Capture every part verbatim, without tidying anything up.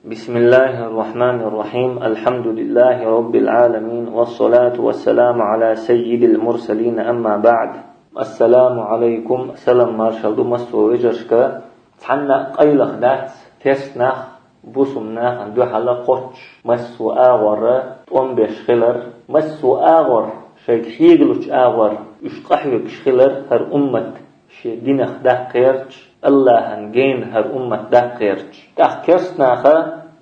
بسم الله الرحمن الرحيم. الحمد لله رب العالمين. والصلاة والسلام على سيد المرسلين. أما بعد. السلام عليكم. Салам маршал ду массо вежаршка. Цхьанна къайлах дац керст нах бусум нахана дуьхьала кхоччуш массо агӀорра тӀом беш хилар, массо агӀор шайга хьегалучу агӀор уьш къахьоьгуш хилар хӀара уммат шен динах даккхерча, Аллахьан гена хӀара уммат даккхерча. ТӀаккха керст наха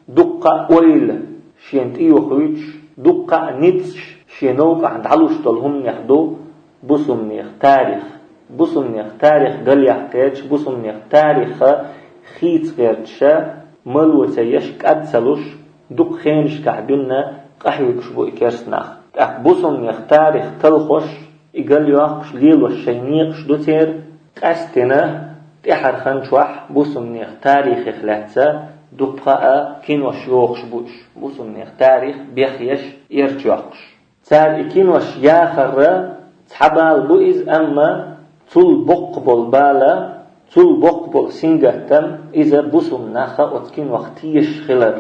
дуккха а ойла шена тӀеюхуьйтуш, дуккха а ницкъаш шен новкъахь дӀалуш долу хӀуманех ду бусумнех тарих. Бусумнех тарих галъяккха гӀерташ, бусумнех тариха хийца гӀерташа, мало ца еш, кӀад ца луш, дукха хенашкахь дуьнна къахьоьгуш бу и керст нах. ТӀаккха бусумнех тарих талхош, и галъйоккхуш лелош шайн некъаш ду церан, къаьстина тӀаьхьарханчохь бусумнех тарихех лаьцна дуккха а кинош йохуш бу уьш, бусумнех тарих бехъеш, эрча йоккхуш. Цара и кинош яхарра цхьа бала бу иза, амма цул боккха болу бала, цул боккха болу сингаттам иза бусум наха оцу кинох тешаш хилар.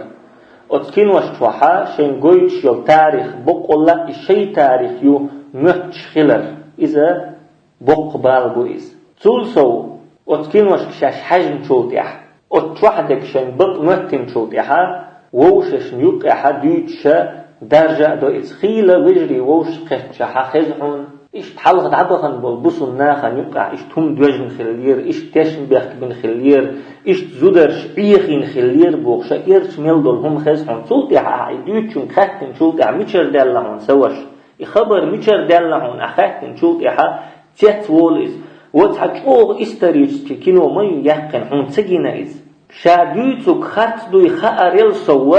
Оцу кинош чохьа шайн гойтуш йолу тарих, боккъалла а и шайн тарих ю моьттуш хилар. Иза боккха бала бу иза. Цул сов, оцу киношка шаьш хьаьжначул тӀаьхьа, оцу чохь дерг шайн бакъ моьттинчул тӀаьхьа, вовшашна юккъехьа дуьйцуша даржа а до иза. Хийла вежарий вовшашка кхеттачохьа хеза хьуна, иштта хьалха дӀабахана болу бусум нахана юккъехь иштта хӀума доьжна хиллера, иштта тешнабехк бина хиллера, иштта зударша Ӏехийна хиллера бохуша, эрча мел долу хӀума хеза хьуна. Цул тӀаьхьа ахьа и дуьйцучуьнга хаьттинчул тӀаьхьа мичара даьлла хьуна сан ваша? И хабар мичара даьлла хьуна ахьа хаьттинчул тӀаьхьа, цецволу иза. Ва цхьа чӀогӀа исторический кино ма ю яьккхина, хьуна ца гина иза. Ша дуьйцург харц дуй хаарал сов,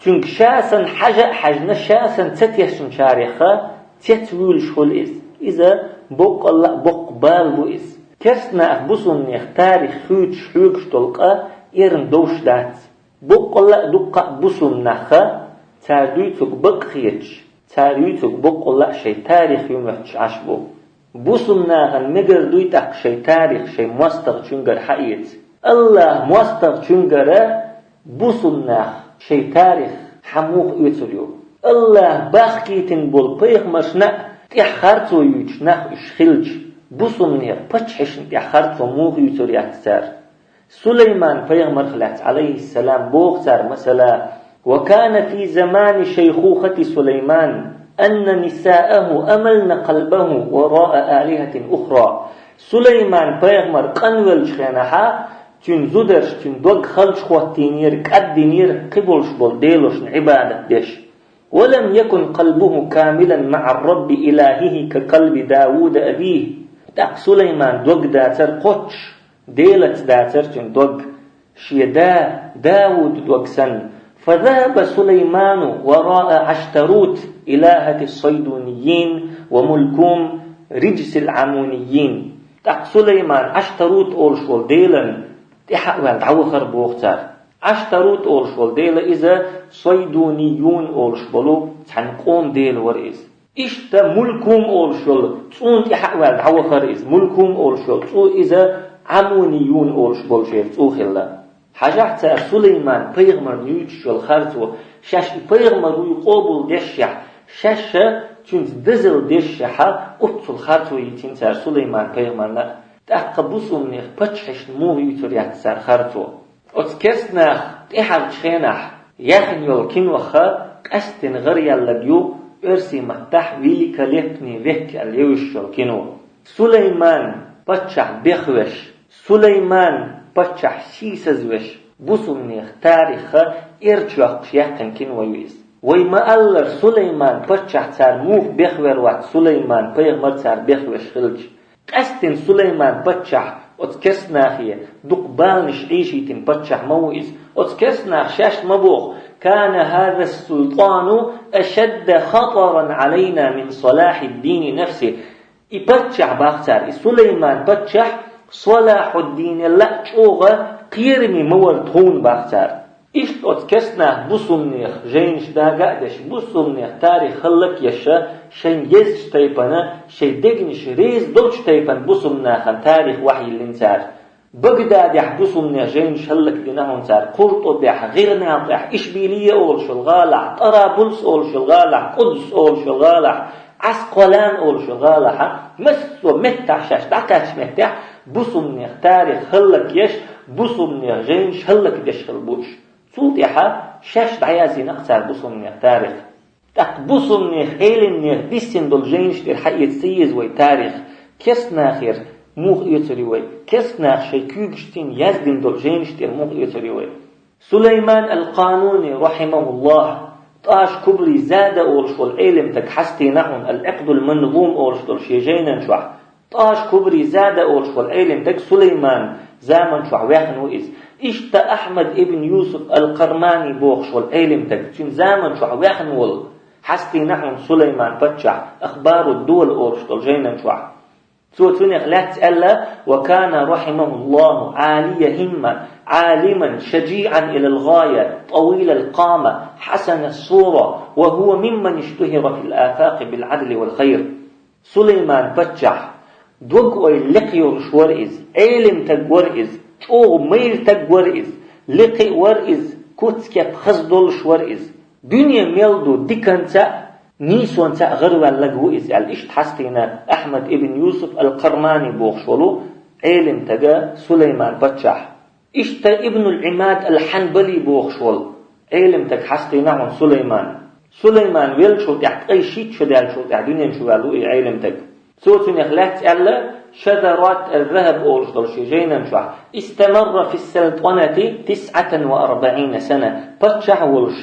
цуьнга ша санна хьажа а хьаьжна, ша санна ца тешначареха цецвуьйлуш хуьлу иза. Иза боккъалла а боккха бала бу иза. Керст наха бусумнех тарих хуьйцуш хьоьгуш долу къа эрна довш дац. Боккъалла а дуккха а бусум наха, цара дуьйцург бакъ хеташ, цара юьйцург боккъалла а шайн тарих ю моьттуш Ӏаш бу. Бусум нахана мегар дуй тӀаккха шайн тарих шайн мостагӀчуьнгара хьаэца. Аллахь мостагӀчуьнгара бусум нах шайн тарих хьан муха оьцур ю? Аллахь бахкийтина болу пайхамаршна а тӀехь харцо юьйцуш нах уьш хилча, бусумнех паччахьашна тӀехь харцо муха юьйцур яц цара? Сулайман пайхамарх лаьцна, Ӏалайхиссалам, боху цара, масала: «وكان في زمان شيخوخة سليمان أن نساءه أملن قلبه وراء آلهة أخرى». Сулайман пайхамар къанвеллачу хенахьа, цуьнан зударша цуьнан дог халчахӀоттийнера, кӀаддинера кхиболуш болу делошна Ӏибадат деш. «ولم يكن قلبه كاملا مع الرب إلهه كقلب داود أبيه». ТӀаккха Сулайман дог дацара кхоччуш, Делаца дацара цуьнан дог, шен да Дауд дог санна. «فذهب سليمان وراء عشتروت إلهة الصيدونيين وملكوم رجس العمونيين». ТӀаккха Сулайман Ӏаштарут олуш волу делан тӀаьхьа а ваьлла дӀавахара боху цара. Ӏаштарут олуш волу дела иза Сайдуниюн олуш болу цхьана къоман дела вара иза. Иштта Мулкум олуш йолу цӀун тӀаьхьа а ваьлла дӀавахара иза. Мулкум олуш йолу цӀу иза Ӏамуниюн олуш болчеран цӀу хилла. Хьажахь цара Сулайман пайхамарна юьйцуш йолу харцо, шаьш и пайхамар вуй къобалдешшехь, шаьш цуьнца дезал дешшехьа, оццул харцо йийцина цара Сулайман пайхамарна. ТӀаккха бусулбанех паччахьашна муха юьйцур яц цара харцо? Оцу керстанах тӀаьхьарчу хенахь яьхна йолу киноха къаьсттина гӀаръяьлларг ю оьрсийн маттахь «Великолепный век» аьлла евзаш йолу кино. Сулайман паччахь бехвеш, Сулайман паччахь сийсазвеш, бусулбанех тарихха эрча йоккхуш яьккхина кино ю иза. Вай ма-аллара, Сулайман паччахь цара муха бехвер вац, Сулайман пайхамар цара бехвеш хилча. Къаьсттина Сулайман паччахь оцу керстанахе дукха баланаш Ӏийшийтина паччахь ма ву иза. Оцу керстанаха шаьш ма боху: «كان هذا السلطان أشد خطرا علينا من صلاح الدين نفسه». И паччахь бах цара, и Сулайман паччахь Салахьуддинел а чӀогӀа кхераме ма вара тхуна бах цара. Иштта оцу керстанаха бусулбанех жайнаш дага а деш, бусулбанех тарих хӀаллакъеш, шайн езачу тайпана, шайн дегнаш реза долчу тайпана бусулбанахана тарих вахьйиллина цара. Багдадехь бусулбанех жайнаш хӀаллакдина хьуна цара, Къуртубехь, ГӀирнакъехь, Ишбилия олуш йолу гӀалахь, ТӀарабулс олуш йолу гӀалахь, Къудс олуш йолу гӀалахь, Ӏаскъалан олуш йолу гӀалахьа, массо а меттахь шаьш дӀакхаьчча меттехь бусулбанех тарих хӀаллакъеш, бусулбанех жайнаш хӀаллакдеш хилла бу уьш. Цул тӀаьхьа шаьш дӀаяздина-кх цара бусулбанех тарих. ТӀаккха бусулбанех, Ӏеламнех диссина долу жайнаш тӀера хьаэца ца еза вай тарих? Керстанахера муха оьцур ю вай? Керстанаха шайн куьйгашца яздина долу жайнаш тӀера муха оьцур ю вай? Сулайман ал-Къануни, рахьимахуллахь, ТӀаш Кубри Зада олуш волу Ӏеламстаг хьастийна хьуна, ал-Ӏикъдул Манзум олуш долу шен жайнан чохь. ТӀаш Кубри Зада олуш волу Ӏеламстаг Сулайман заман чохь ваьхна ву иза. Иштта Ахьмад ибн Юсуф ал-Кармани бохуш волу Ӏеламстаг, цуьнан заман чохь ваьхна волу, хьастийна хьуна Сулайман паччахь, Ахбару Дувал олуш долу жайнан чохь. Цо цунах лаьцна аьлла: «Ва кана рахьимахуллаху Ӏалия химма, Ӏалиман шажиӀан илал гӀая, тӀавилал къама, хьасанас сура, ва хӀува мимман иштухира фил афакъи бил Ӏадли вал хайр». Сулайман паччахь, дог-ойла лекха йолуш вара иза, Ӏеламстаг вара иза, чӀогӀа майра стаг вара иза, лекха а вара иза, куц-кеп хаза долуш вара иза. Дуьне мел ду диканца а, нийсонца а гӀараваьлларг ву иза аьлла, иштта хьастийна Ахьмад ибн Юсуф ал-Кармани бохуш волу Ӏеламстага Сулайман паччахь. Иштта Ибнуль Ӏимад ал-Хьанбали бохуш волу Ӏеламстаг хьастийна хьуна Сулайман. Сулайман веллачул тӀаьхьа ткъе шийтта шо даьллачул тӀаьхьа дуьнен чу ваьлла ву и Ӏеламстаг. Цо цунах лаьцна аьлла, Шазарат аз-Захьаб олуш долу шен жайнан чохь: «Истамарра фис-салтӀанати тисӀатан ва арбаӀина сана». Паччахь волуш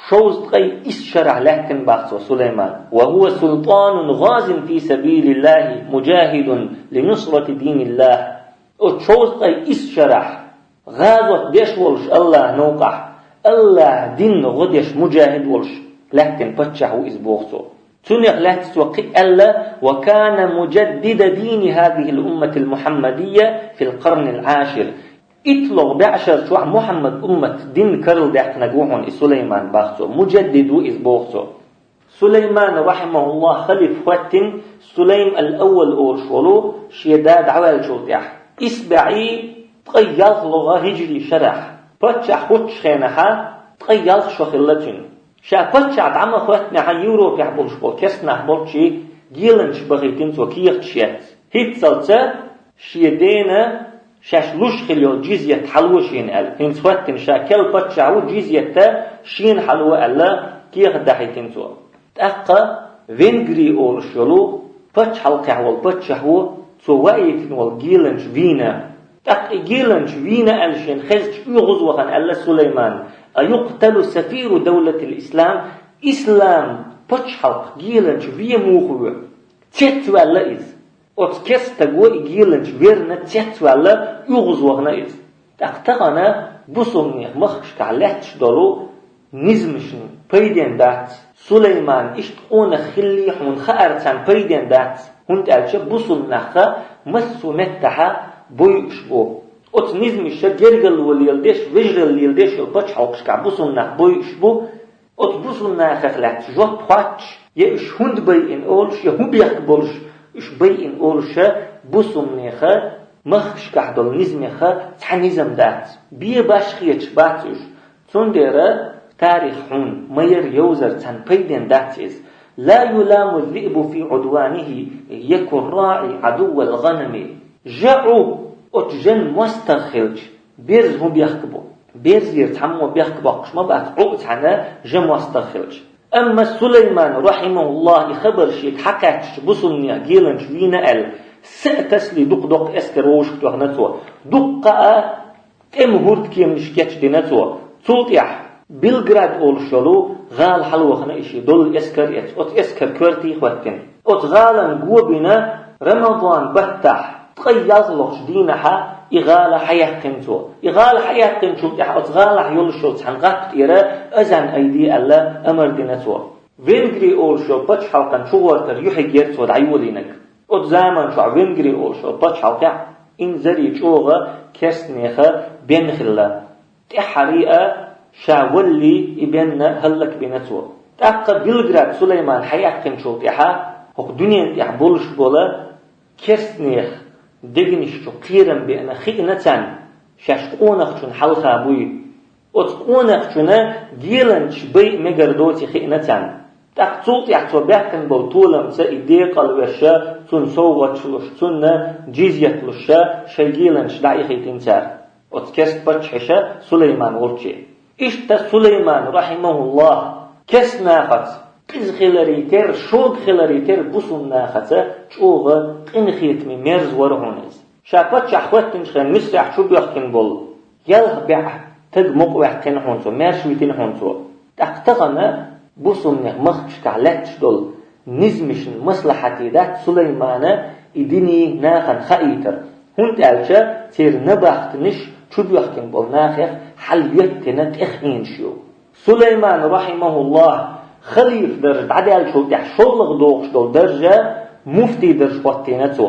шовзткъе исс шарахь лаьттина боху цо Сулайман. «Ва хӀува султӀанун гӀазин фи сабилиллахи, мужахидун ли нусрати диниллах». Оцу шовзткъе исс шарахь гӀазот деш волуш АллахӀан новкъахь, АллахӀан динна гӀо деш мужахид волуш лаьттина паччахь ву иза боху цо. Цунах лаьцна цо кхин аьлла: «Ва кана мужаддида дини хӀазихил умматил мухьаммадийя фил къарнил Ӏашир». ИтталгӀа бӀешар чохь Мухьаммад уммат дин карладаьккхинарг ву хьуна и Сулайман боху цо. Мужаддид ву иза боху цо. Сулайман, рахьимахуллахь, халиф хӀоьттина Сулайм ал-Аввал олуш волу шен да дӀаваьллачул тӀаьхьа. Ис бӀе ткъе ялхалгӀа хӀиджри шарахь. Паччахь хӀуттучу хенахьа ткъе ялх шо хилла цуьнан. Ша паччахь дӀа ма хӀоьттинехьа Европехь болуш болу керстанах болчу геланчаш бахийтина цо кехаташ етташ. ХӀинццалц шен дена шаьш луш хилла йолу джизйат хьало шена аьлла. ХӀинца хӀоьттина ша керла паччахь ву, джизйат шена хьало аьлла, кехат дахьийтина цо. ТӀаккха Венгри олуш йолу пачхьалкхехь волу паччахь ву, цо ваийтина волу геланча вийна. ТӀаккха и геланча вийна аьлла шена хезча оьгӀаз вахана аьлла Сулайман: «А юкъталу сафиру давлатил ислам, ислам пачхьалкх геланча вен муха ву?» Цецваьлла иза. Оцу керстаго и геланча верна, цецваьлла, оьгӀаз вахана иза. ТӀаккха тахана бусулбанех махкашкахь лаьтташ долу низамашна пайден дац. Сулайман иштта къонах хиллий хьуна хаар царна пайден дац, хӀунда аьлча бусулбанахха массо а меттахьа бойуш бу. Оцу низамаша гергарло леладеш, вежаралла леладеш йолу пачхьалкхашкахь бусулбанах бойуш бу. Оцу бусулбанахах лаьцна жоп хоттуш, я уьш хӀунда байина олуш, я хӀун бехк болуш уьш байина олуша, бусулбанеха махкашкахь долу низамеха цхьа низам дац. Бен башхеташ бац уьш. Цундела тарих хьуна ма-ярра йовзар царна пайден дац иза. «Ла юламу зиъбу фи удванихи, якун раӀи адуввал гӀанами». ЖаӀу оцу жан мостагӀа хилча, берза хӀун бехк бу? Берзера цхьаммо бехк боккхуш ма бац, Ӏу цхьана жа мостагӀа хилча. Амма Сулайман, рахьимахуллахь, и хабар шега хьакхаьчча, бусулбанех геланча вийна аьлла, саъ тасале дукха доккха эскар вовшахтоьхна цо. Дуккха а тӀеман хӀурдкеманаш кечдина цо. Цул тӀаьхьа Белград олуш йолу гӀала хьалавахана и шен долу эскар эцна, оцу эскар коьртий хӀоьттина. Оцу гӀалана го бина Рамадан баттахь, ткъе ялхалгӀачу дийнахьа и гӀала хьаяьккхина цо. И гӀала хьаяьккхинчул тӀаьхьа оцу гӀалахь йолуш йолу цхьана гӀатта тӀера азан айде аьлла амар дина цо. Венгри олуш йолу пачхьалкхан чугӀортар юьхьиг яра цо дӀайолийнарг. Оцу заман чохь Венгри олуш йолу пачхьалкхехь инзаре чӀогӀа керстанеха бен хилла. ТӀаьххьарий а ша валлий и бенна хӀаллакбина цо. ТӀаккха Белград Сулайман хьаяьккхинчул тӀаьхьа хӀокху дуьнен тӀехь болуш бола керстанех Дегнаш чу кхерам беана хиъна царна, шаьш къонахчун хьалха буй. Оцу къонахчунна геланчаш байа мегар доций хиъна царна. ТӀаккха цул тӀаьхьа цо баьккхина болу толамца и декъалвеш, цунна совгӀаташ луш, цунна джизйат луш, шайн геланчаш дӀаихийтина цара. Оцу керста паччахьаша Сулайман волче. Иштта Сулайман, рахьимахуллахь, керста нахаца къиза хиларе терра, шога хиларе терра, бусулба нахаца чӀогӀа къинхетаме мерза вара хьуна иза. Ша паччахь хӀоьттинчу хенахь Мисрехь чубоьхкина болу ялх бӀе стаг мукъаваьккхина хьуна цо, маьрша витина хьуна цо. ТӀаккха тахана бусулба махкашкахь лаьтташ долу низамашна маслахьате дац Сулаймана и динан нахана хаийтар, хӀунда аьлча церан набахтанаш чубоьхкина болу нахах хьал йоьттина тӀехӀинаш ю. Сулайман, рахьимахуллахь, халифа дарж дӀадаьллачул тӀаьхьа шолгӀа догӀуш долу даржа муфтий дарж хӀоттийна цо.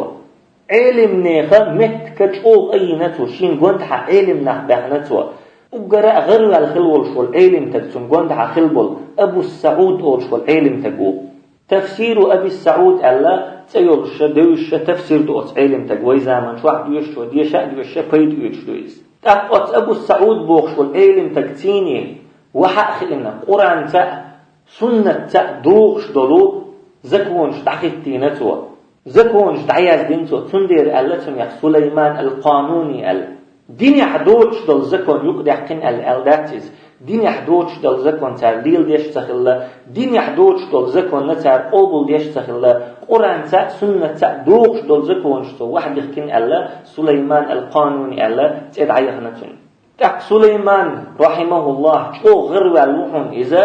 Ӏелимнеха меттиг чӀогӀа айина цо, шен гондахьа Ӏелим нах баьхна цо. Уггара а гӀараваьлла хилла волуш волу Ӏелимтаг, цунна гондахьа хилла болу Абу СаӀуд олуш волу Ӏелимтаг ву. Тафсиру Аби СаӀуд аьлла цӀе йолуша, девзаша тафсир ду оцу Ӏелимтаг, вай заманчохь доьшучо деша а доьшуша пайда оьцуш ду иза. ТӀаккха оцу Абу СаӀуд бохуш волу Ӏелимтаг цӀийне вахьа а хиъна, Къуранца а, суннатца а догӀуш долу законаш дӀахӀиттийна цо. Законаш дӀаяздина цо, цундела аьлла цунах Сулайман ал-Къануни аьлла. Динехь доцуш долу закон юкъадаьккхина аьлла, аьлла дац иза. Динехь доцуш долу закон цара леладеш а ца хилла, динехь доцуш долу законна цара къобалдеш а ца хилла, Къуранца а, суннатца а догӀуш долу законаш цо вахьа дихкина аьлла, Сулайман ал-Къануни аьлла, цӀе дӀаяхана цуьнан. ТӀаккха Сулайман, рахьимахуллахь, чӀогӀа гӀараваьлла ву хьуна иза,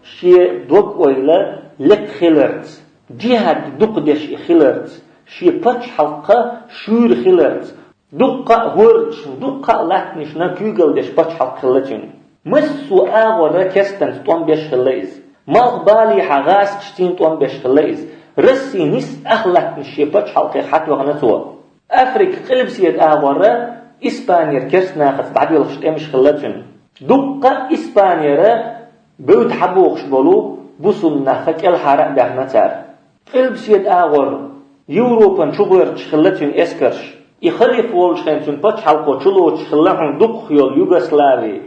шен дог-ойла лекха хиларца, джихӀад дукха деш и хиларца, шен пачхьалкх шуьйра хиларца, дуккха а гӀоьрташна, дуккха а латтанашна куьйгалла деш пачхьалкх хилла цуьнан. Массо а агӀор керстанца тӀом беш хилла иза. Малхбалехьа гӀазкхашций тӀом беш хилла иза. Россин нисса ах латтанаш шен пачхьалкхех хьатоьхна цо. Африка къилбаседа агӀор Испанера керста нахаца дӀадоьлхуш тӀемаш хилла цуьнан. Дуккха а Испанера бевдда хьабохуш болу бусулба нах кӀелхьара а баьхна цара. Къилбаседа агӀор Европан чу гӀоьрташ хилла цуьнан эскарш. И халифа волчу хенахь цуьнан пачхьалкхо чулоцуш хилла хьуна дукхах йолу Югослави,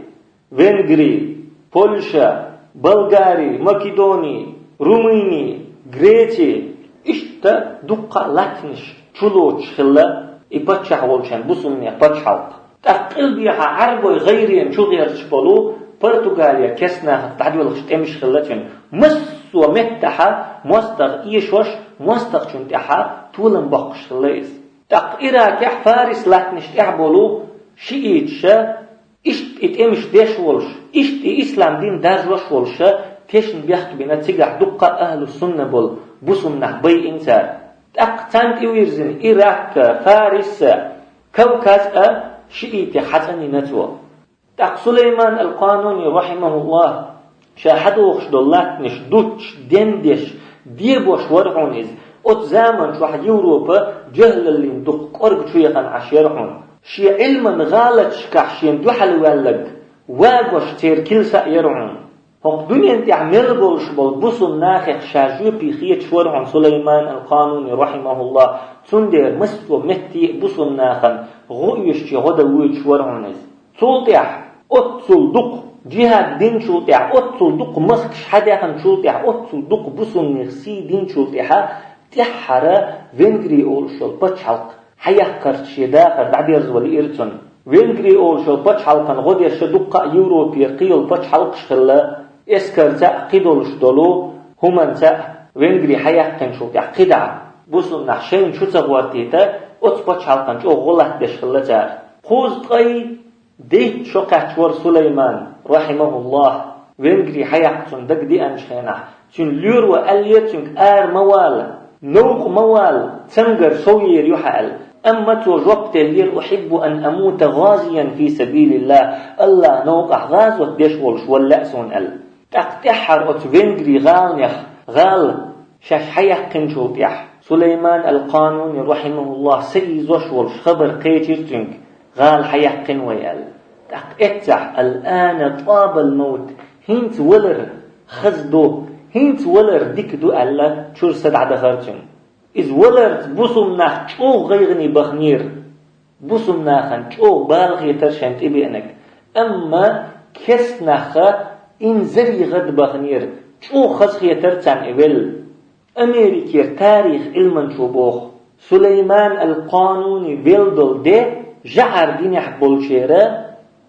Венгри, Польша, Болгари, Македони, Румыни, Греци, иштта дуккха а латтанаш чулоцуш хилла и паччахь волчу хенахь бусулба нехан пачхьалкх. ТӀаккха къилбехьа Ӏарбой гӀайренан чу гӀерташ болу Португалера керста нахаца дӀадоьлхуш тӀемаш хилла цуьнан. Массо а меттахьа мостагӀа эшош, мостагӀчунна тӀехьа толам боккхуш хилла иза. ТӀаккха Иракехь Фарис латтанаш тӀехь болу шииташа, иштта и тӀемаш деш волуш, иштта и ислам дин даржош волуша, тешна бехк бина цигахь дуккха а ахьлу сунна болу бусулба нах байина цара. ТӀаккха царна тӀевирзина Ирак а, Фарис а, Кавказ а шиитех хьацӀанйина цо. ТӀаккха Сулайман ал-Къануни, рахьимахуллахь, ша хьадохуш долу латтанаш дуттуш, дендеш, дебош вара хьуна иза. Оцу заман чохь Европа жахӀлаллин дукха кӀорга чу яхана Ӏаш яра хьуна. Шен Ӏилман гӀалаташкахь шена дуьхьал ваьлларг вагош церан килса а яра хьуна. ХӀокху дуьнен тӀехь мел болуш болу бусулба нахех ша жоьпе хеташ вара хьуна Сулайман ал-Къануни, рахьимахуллахь, цундела массо а метте а бусулба нахана гӀо оьшуче гӀо дан воьдуш вара хьуна иза. Цул тӀаьхьа оццул дукха жихӀад динчул тӀаьхьа, оццул дукха махкаш хьадаьхначул тӀаьхьа, оццул дукха бусулба нехан сий динчул тӀаьхьа, тӀаьххьара Венгри олуш йолу пачхьалкх хьаяккхарца шен дахар дӀаберзавала лиира цунна. Венгри олуш йолу пачхьалкхана гӀо дерша дуккха а Европера кхин йолу пачхьалкхаш хилла, эскарца а кхидолуш долу, хӀуманца а Венгри хьаяьккхинчул тӀаьхьа кхидӀа, бусулба нах шайна чу ца гӀортийта, оцу пачхьалкхана чӀогӀа гӀо латтадеш хилла цара. Кхузткъе дейтта шо кхаьчна вара Сулайман, рахьимахуллахь, Венгри хьаяккха цунна дагадеанчу хенахь, цуьнан лоьро аьллера цуьнга: «Ара ма вала, новкъа ма вала, цамгар сов ер ю хьан», — аьлла. Амма цо жоп деллера: «Ухьиббу ан амута гӀазиян фи сабилиллахь, АллахӀан новкъахь гӀазот деш волуш вала лаьа суна», — аьлла. ТӀаккха тӀаьххьара оцу Венгри гӀаланех гӀала шаьш хьаяьккхинчул тӀаьхьа, Сулайман ал-Къануни, рахьимахуллахь, са ийзош волуш хабар кхечира цуьнга: «ГӀала хьаяьккхина вай», — аьлла. ТӀаккха эццахь: «Ал-ана тӀабал мавт, хӀинца валар хаза ду, хӀинца валар дика ду», — аьлла, чуьра са дӀадахара цуьнан. Иза валарца бусулба нах чӀогӀа гӀайгӀане баханера. Бусулба нахана чӀогӀа бала хетара шайна тӀебеанарг. Амма керста наха инзаре гӀадбаханера, чӀогӀа хазахетара царна и велла. Америкера тарих Ӏилманчо боху, Сулайман ал-Къануни велла долу де жӀар динехь болчеран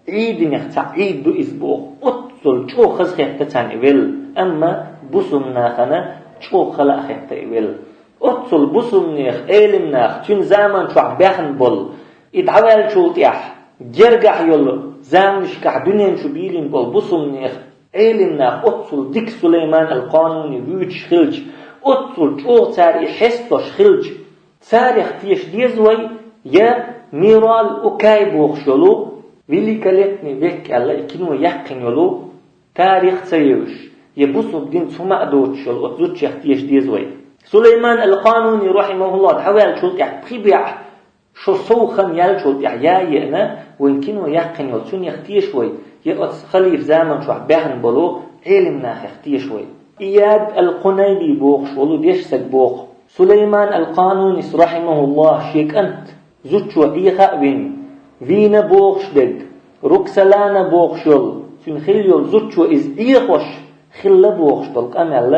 Ӏийданех цхьа Ӏийд ду иза боху. Оццул чӀогӀа хазахетта царна и велла, амма бусулба нахана чӀогӀа хала а хетта и велла. Оццул бусулба нехан Ӏелам нах цуьнан заман чохь баьхна болу, и дӀаваьллачул тӀаьхьа гергахь йолу заманашкахь дуьнен чу бийлина болу бусулба нехан Ӏелам нах оццул дика Сулайман ал-Къануни вуьйцуш хилча, оццул чӀогӀа цара и хьестош хилча, царех теша деза вай, я Мирал Укай бохуш йолу, Великолепный век аьлла и кино яьккхина йолу, тарих ца евзаш, я бусулба динца хӀума а доцуш йолу оцу зудчех теша деза вай. Сулайман ал-Къануни, рахьимахуллахӀ, дӀаваьллачул тӀаьхьа пхи бӀе шо сов хан яьллачул тӀаьхьа я а еана, вайн кино яьккхина йолу цуьнех теша вай, я оцу халифа заман чохь баьхна болу Ӏелам нахех теша вай. Ияд ал-Къунайби бохуш волу дешсаг боху, Сулайман ал-Къанунис, рахьимахуллахӀ, шен кӀант зудчо Ӏеха а вина, Вина бохуш дерг, Руксалана бохуш йолу, цуьнан хилла йолу зудчо иза Ӏехош хилла бохуш долу къамел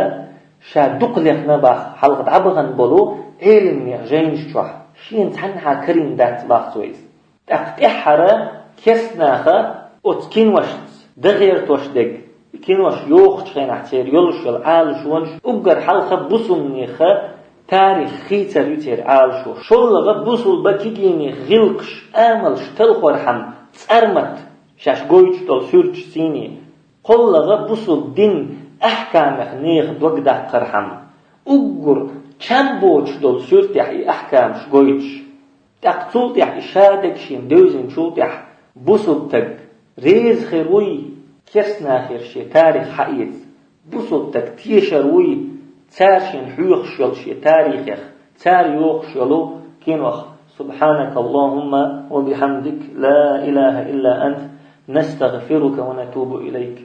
ша дукха лехна баха хьалха дӀабахана болу Ӏелам нехан жайнаш чохь, шена цхьаннахьа карийна дац баха цо иза. ТӀаккха тӀаьххьара керста наха оцу киношца дан гӀертош дерг, кинош йохучу хенахь церан йолуш йолу Ӏалашонаш уггар хьалха бусулба нехан тарих хийцар ю церан Ӏалашо. ШоллагӀа бусулба кегийнех гӀиллакхаш, амалш талхорхьама цӀармат шаьш гойтуш долу суьрташ сийне. КхоллагӀа бусулба дин ахькамех нехан дог даккхархьама. Уггар чам боцуш долу суьртехь и ахькамаш гойтуш. ТӀаккха цул тӀаьхьа и шадерг шена девзинчул тӀаьхьа бусулба стаг реза хир вуй керста нахера шен тарих хьаэца. Бусулба стаг тешар вуй цара шена хьоьхуш йолу шен тарихех, цара йохуш йолу кинох. سبحانك اللهم وبحمدك، لا إله إلا أنت، نستغفرك ونتوب إليك.